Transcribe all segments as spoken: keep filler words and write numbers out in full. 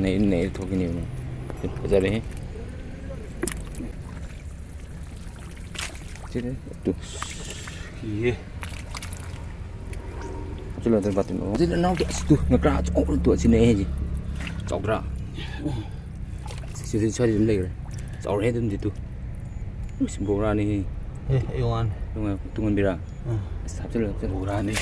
ꯅꯩ-, ꯅꯩ ꯊꯣꯛꯈꯤꯅꯦꯕ꯫ ꯐꯖꯔꯦꯍꯦ꯫ ꯁꯤꯗ ꯇꯨ꯫ ꯏꯍꯦ꯫ ꯍꯥꯞꯆꯤꯜꯂꯣ ꯑꯗꯨ ꯕꯥꯇꯤꯟ ꯑꯃ꯫ ꯁꯤꯗ ꯅꯅꯥꯎꯒꯤ ꯑꯁ ꯇꯨ ꯉꯀ꯭ꯔꯥ ꯑꯆꯧꯕ ꯇꯨ ꯑꯁꯤꯅꯦ ꯑꯩ ꯍꯥꯏꯁꯦ꯫ ꯆꯥꯎꯗ꯭ꯔꯥ? ꯁꯤꯗꯤ ꯁ꯭ꯋꯥꯏꯗ ꯑꯗꯨꯝ ꯂꯩꯈ꯭ꯔꯦ꯫ ꯆꯥꯎꯔꯦ ꯑꯗꯨꯝꯗꯤ ꯇꯨ꯫ ꯏꯁ ꯕꯣꯔꯥꯅꯤꯍꯦ꯫ ꯑꯦ, ꯑꯩ ꯋꯥꯅꯤ꯫ ꯇꯨꯡꯍꯟ-, ꯇꯨꯡꯍꯟꯕꯤꯔꯥ? ꯎꯝ꯫ ꯑꯁ ꯍꯥꯞꯆꯤꯜꯂꯣ, ꯍꯥꯞꯆꯤꯜꯂꯣ꯫ ꯕꯣꯔꯥꯅꯤ꯫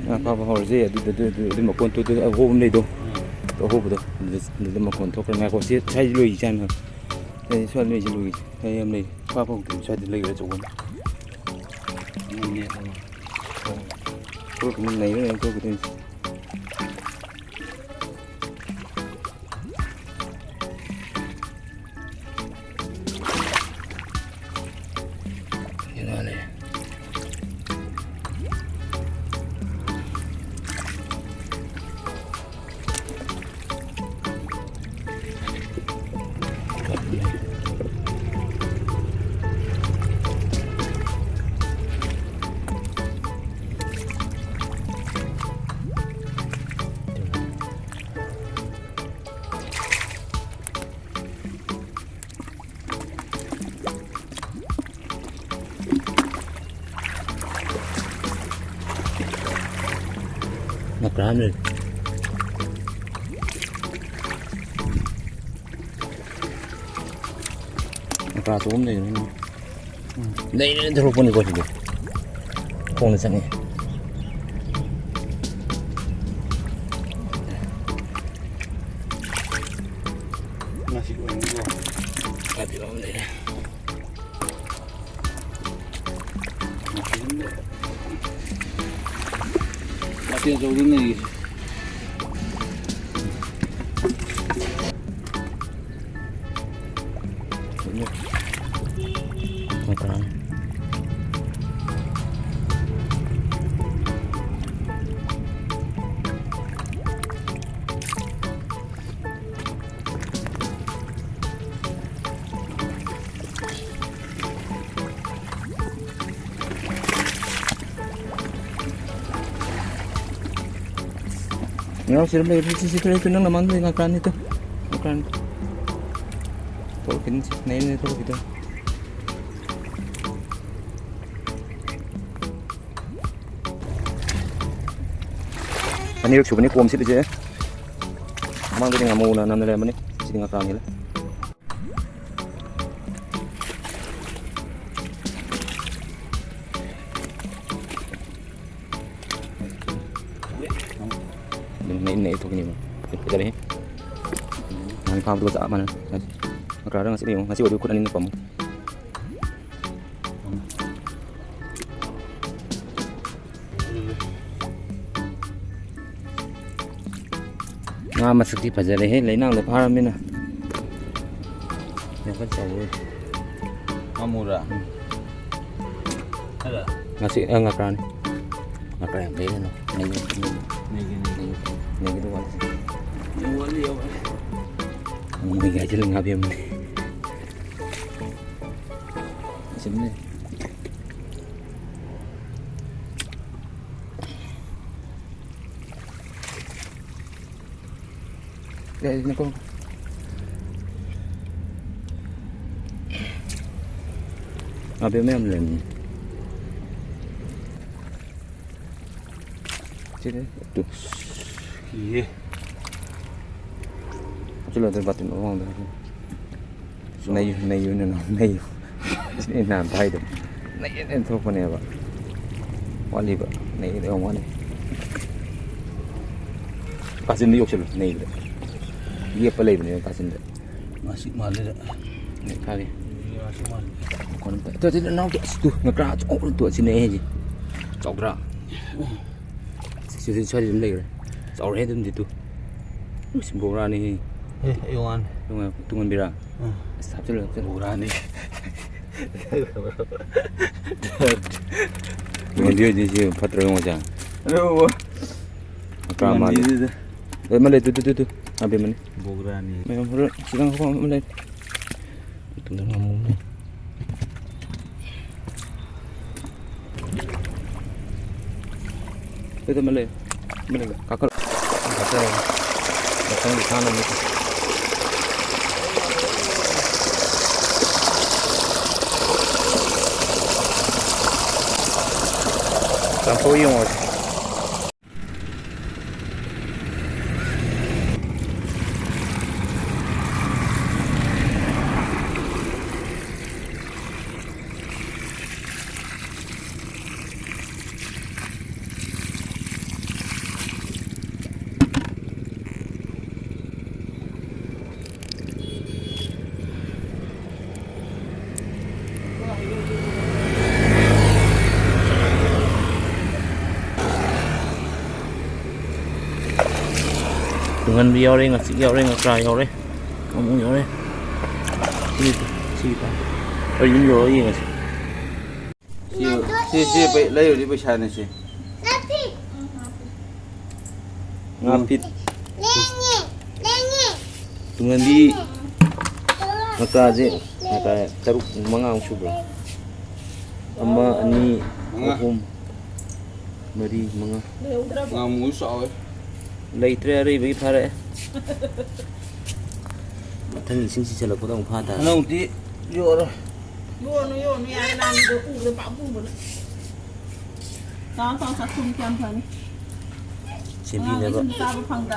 ꯉꯥ ꯐꯥꯕ ꯍꯧꯔꯁꯦ꯫ ꯑꯗꯨꯗ, ꯑꯗꯨ, ꯑꯗꯨ, ꯑꯗꯨ ꯃꯀꯣꯟ ꯇꯨ-, ꯑꯗꯨ ꯑꯍꯣꯕ ꯑꯃ ꯂꯩꯗꯣ꯫ ꯎꯝ꯫ ꯑꯍꯣꯕꯗꯣ꯫ ꯑꯗꯨꯗ, ꯑꯗꯨꯗ ꯃꯀꯣꯟ ꯊꯣꯛꯈ꯭ꯔꯦ꯫ ꯉꯥꯏꯈꯣ, ꯁꯤ ꯁ꯭ꯋꯥꯏꯁꯤ ꯂꯣꯏꯈꯤꯁꯦ ꯍꯥꯏꯅ꯫ ꯁ꯭ꯋꯥꯏ, ꯁ꯭ꯋꯥꯏ ꯂꯣꯏꯁꯤ, ꯂꯣꯏꯈꯤꯁꯦ꯫ ꯁ꯭ꯋꯥꯏ ꯌꯥꯝ ꯂꯩ꯫ ꯐꯥ ꯐꯪꯗ꯭ꯔꯤ꯫ ꯁ꯭ꯋꯥꯏꯗ ꯂꯩꯈ꯭ꯔꯦ ꯑꯆꯧꯕ ꯑꯃ꯫ ꯑꯃ ꯅꯦꯠ ꯑꯃ꯫ ꯀꯣꯏ ꯀꯨꯝ ꯅꯩꯔꯦ, ꯀꯣꯏ ꯀꯨꯝ꯫ ꯉꯀ꯭ꯔꯥ ꯑꯃ ꯂꯩ꯫ ꯉꯀ꯭ꯔꯥ ꯑꯆꯧꯕ ꯑꯃ ꯂꯩꯈ꯭ꯔꯦꯅꯦ꯫ ꯎꯝ꯫ ꯂꯩꯔꯦꯅ ꯊꯣꯛꯂꯛꯄꯅꯤꯀꯣ ꯁꯤꯗꯤ꯫ ꯈꯣꯡꯅ ꯆꯪꯉꯦ꯫ ꯉꯁꯤ ꯑꯣꯏꯅꯀꯣ꯫ ꯉꯥꯄꯤ ꯑꯃ ꯂꯩꯔꯦ꯫ ꯉꯥꯄꯤ ꯑꯃ ꯂꯩꯔꯦ꯫ ꯑꯆꯧꯕꯗꯨꯅ ꯂꯩꯔꯤꯁꯦ꯫ ꯉꯥꯎꯁꯤꯔ ꯂꯩ, ꯁꯤ, ꯁꯤ, ꯁꯤ, ꯅꯪꯅ ꯃꯥꯡꯗ ꯉꯀ꯭ꯔꯥꯅꯤ ꯇꯨ꯫ ꯉꯀ꯭ꯔꯥꯅꯤ꯫ ꯊꯣꯛꯂꯛꯈꯤꯅꯤ ꯁꯤ, ꯅꯩꯅ ꯊꯣꯛꯂꯛꯈꯤꯗꯣ꯫ ꯑꯅꯤꯔꯛ ꯁꯨꯕꯅꯤ ꯀꯣꯝ ꯁꯤꯠꯂꯤꯁꯦ꯫ ꯃꯃꯥꯡꯗꯗꯤ ꯉꯥꯃꯨꯅ ꯅꯝꯅ ꯂꯩꯔꯝꯕꯅꯤ, ꯁꯤꯗꯤ ꯉꯀ꯭ꯔꯥꯅꯤ ꯂꯩ꯫ ꯑꯗꯨꯝ ꯅꯩ ꯅꯩ ꯊꯣꯛꯈꯤꯅꯦꯕ꯫ ꯐꯖꯔꯦꯍꯦ꯫ ꯅꯍꯥꯟ ꯐꯥꯕꯗꯨꯒ ꯆꯞ ꯃꯥꯟꯅꯩ꯫ ꯉꯀ꯭ꯔꯥꯗ ꯉꯁꯤꯗꯤ ꯌꯦꯡꯉꯨ꯫ ꯉꯁꯤ ꯑꯣꯏꯔꯗꯤ ꯈꯨꯠ ꯑꯅꯤꯅ ꯄꯝꯃꯨ꯫ ꯉꯥ ꯃꯁꯛꯇꯤ ꯐꯖꯔꯦꯍꯦ, ꯂꯩꯅꯥꯡꯗ ꯐꯥꯔꯕꯅꯤꯅ꯫ ꯌꯥꯝ ꯀꯟꯅ ꯆꯥꯎꯔꯣꯏ꯫ ꯉꯥꯃꯨꯔꯥ? ꯎꯝ꯫ ꯍꯥꯏꯔꯣ? ꯉꯁꯤ, ꯑ, ꯉꯀ꯭ꯔꯥꯅꯤ꯫ ꯉꯀ꯭ꯔꯥ ꯌꯥꯝ ꯂꯩꯔꯦ, ꯅꯣ꯫ ꯅꯩꯒꯦ, ꯅꯩꯒꯦ꯫ ꯅꯩꯒꯦ, ꯅꯩꯒꯦ꯫ ꯅꯩꯒꯦꯗ ꯋꯥꯠꯂꯤ꯫ ꯌꯥꯝ ꯋꯥꯠꯂꯤ, ꯌꯥꯝ ꯋꯥꯠꯂꯤ꯫ ꯅꯣꯡꯃꯩ ꯍꯥꯏꯖꯤꯜꯂ ꯉꯥꯕꯦꯝꯃꯅꯤ꯫ ꯑꯁꯤꯅꯦ꯫ ꯌꯥꯏꯅꯦꯀꯣ꯫ ꯉꯥꯕꯦꯝꯃ ꯌꯥꯝ ꯂꯩꯔꯝꯃꯤ꯫ ꯁꯤꯗꯤ ꯇꯨ꯫ ꯀꯤꯌꯦ꯫ ꯍꯥꯞꯆꯤꯜꯂꯣ ꯑꯗꯨ ꯕꯥꯇꯤꯟ ꯑꯃꯃꯝꯗ ꯍꯥꯞꯆꯤꯜꯂꯣ꯫ ꯅꯩꯌꯨ, ꯅꯩꯌꯨ, ꯅꯅꯥꯎ, ꯅꯩꯌꯨ꯫ ꯁꯤꯅꯤ ꯅꯍꯥꯟ ꯐꯥꯏꯗꯣ꯫ ꯅꯩꯌꯦ, ꯅꯩꯌꯦ ꯊꯣꯛꯄꯅꯦꯕ꯫ ꯋꯥꯠꯂꯤꯕ꯫ ꯅꯩꯌꯦ, ꯌꯥꯝ ꯋꯥꯠꯂꯤ꯫ ꯀꯥꯆꯤꯟꯗ ꯌꯣꯛꯁꯜꯂꯨ, ꯅꯩꯕꯗ꯫ ꯌꯦꯞꯄ ꯂꯩꯕꯅꯦꯕ ꯀꯥꯆꯤꯟꯗ꯫ ꯃꯥꯁꯤꯛ ꯃꯥꯜꯂꯦꯗ꯫ ꯅꯩ ꯐꯥꯒꯦ꯫ ꯃꯥꯁꯤꯛ ꯃꯥꯜꯂꯦ꯫ ꯃꯈꯣꯟ ꯑꯝꯇ꯫ ꯇꯨ, ꯇꯨ, ꯅꯅꯥꯎ, ꯇꯨ, ꯑꯁ, ꯇꯨ, ꯉꯀ꯭ꯔꯥ ꯑꯆꯧꯕ ꯇꯨ, ꯑꯁꯤꯅꯦ ꯑꯩ ꯍꯥꯏꯁꯦ꯫ ꯆꯥꯎꯗ꯭ꯔꯥ? ꯑꯁ, ꯁꯤꯗꯤ ꯁ꯭ꯋꯥꯏꯗ ꯑꯗꯨꯝ ꯂꯩꯈ꯭ꯔꯦ꯫ ꯆꯥꯎꯔꯦ ꯑꯗꯨꯝꯗꯤ ꯇꯨ꯫ ꯎꯁ, ꯕꯣꯒ꯭ꯔꯥꯅꯤ꯫ ꯑꯦ, ꯑꯩ ꯋꯥꯅꯤ꯫ ꯇꯨꯡ-, ꯇꯨꯡꯍꯟꯕꯤꯔꯥ? ꯎꯝ꯫ ꯑꯁ, ꯍꯥꯞꯆꯤꯜꯂꯨ, ꯍꯥꯞꯆꯤꯜꯂꯨ꯫ ꯕꯣꯒ꯭ꯔꯥꯅꯤ꯫ ꯇꯨꯡꯍꯟꯕꯤ ꯑꯣꯏꯗꯤ ꯁꯤ ꯐꯠꯇ꯭ꯔꯣ ꯌꯦꯡꯉꯣꯁꯦ꯫ ꯑꯗꯣ ꯃꯀꯥ ꯃꯥꯜꯂꯤ꯫ ꯇꯨꯡꯍꯟꯕꯤꯗꯨꯗ꯫ ꯑꯦ, ꯑꯃ ꯂꯩ, ꯇꯨ, ꯇꯨ, ꯇꯨ, ꯇꯨ꯫ ꯑꯕꯦꯝꯃꯅꯤ꯫ ꯕꯣꯒ꯭ꯔꯥꯅꯤ꯫ ꯃꯌꯥꯝ ꯍꯣꯔꯦꯟ ꯁꯤꯗꯪ ꯍꯧꯕ ꯑꯃ ꯂꯩ꯫ ꯇꯨꯡꯗ ꯉꯥꯃꯨ ꯑꯃ ꯂꯩ꯫ ꯀꯩꯗꯧꯃ ꯂꯩ? ꯑꯃ ꯂꯩ꯫ ꯀꯥꯈꯠꯂꯣ꯫ ꯀꯥꯈꯠꯂꯣ꯫ ꯃꯊꯪꯒꯤ ꯁꯥꯟꯅ ꯑꯃꯨꯛ꯫ ꯆꯥꯝꯊꯣꯛ ꯌꯦꯡꯉꯣ꯫ ꯇꯨꯡꯍꯟꯕꯤ ꯌꯥꯎꯔꯦ, ꯉꯥꯆꯤꯛ ꯌꯥꯎꯔꯦ, ꯉꯀ꯭ꯔꯥ ꯌꯥꯎꯔꯦ, ꯉꯥꯃꯨ ꯌꯥꯎꯔꯦ꯫ ꯁꯤ, ꯁꯤ ꯇꯥꯏ꯫ ꯑꯩ ꯌꯨꯝ ꯌꯧꯔꯒ ꯌꯦꯡꯉꯁꯤ꯫ ꯁꯤ, ꯁꯤ, ꯁꯤ ꯄꯩ-, ꯂꯩꯔꯨꯔꯤ ꯄꯩꯁꯥꯅꯦ ꯁꯤ꯫ ꯉꯥ ꯐꯤꯠ꯫ ꯇꯨꯡꯍꯟꯕꯤ ꯃꯆꯥꯁꯦ ꯃꯆꯥ ꯇꯔꯨꯛ ꯃꯉꯥꯃꯨꯛ ꯁꯨꯕ꯭ꯔꯥ? ꯑꯃ, ꯑꯅꯤ, ꯃꯉꯥ꯫ ꯑꯍꯨꯝ, ꯃꯔꯤ, ꯃꯉꯥ꯫ ꯉꯥꯃꯨꯁꯨ ꯆꯥꯎꯋꯦ꯫ ꯂꯩꯇ꯭ꯔꯦ, ꯑꯔꯩꯕꯒꯤ ꯐꯥꯔꯛꯑꯦ꯫ ꯃꯊꯪ ꯏꯁꯤꯡ ꯆꯤꯁꯜꯂꯛꯄꯗ ꯑꯃꯨꯛ ꯐꯥ ꯇꯥꯔꯦ꯫ ꯍꯟꯗꯛꯃꯨꯛꯇꯤ ꯌꯣꯛꯑꯔꯣꯏ꯫ ꯌꯣꯟꯅꯨ, ꯌꯣꯟꯅꯨ, ꯌꯥꯔꯦ, ꯅꯪꯒꯤꯗꯣ ꯎꯕꯗ ꯄꯥꯝꯃꯨꯕꯅ꯫ ꯆꯥꯎ, ꯆꯥꯎ, ꯆꯥꯊꯣꯛꯑꯣ, ꯀꯌꯥꯝ ꯐꯅꯤ꯫ ꯁꯦꯝꯕꯤꯅꯕ꯫ ꯑꯉꯥꯡꯈꯩꯁꯨ ꯆꯥꯕ ꯐꯪꯗ꯫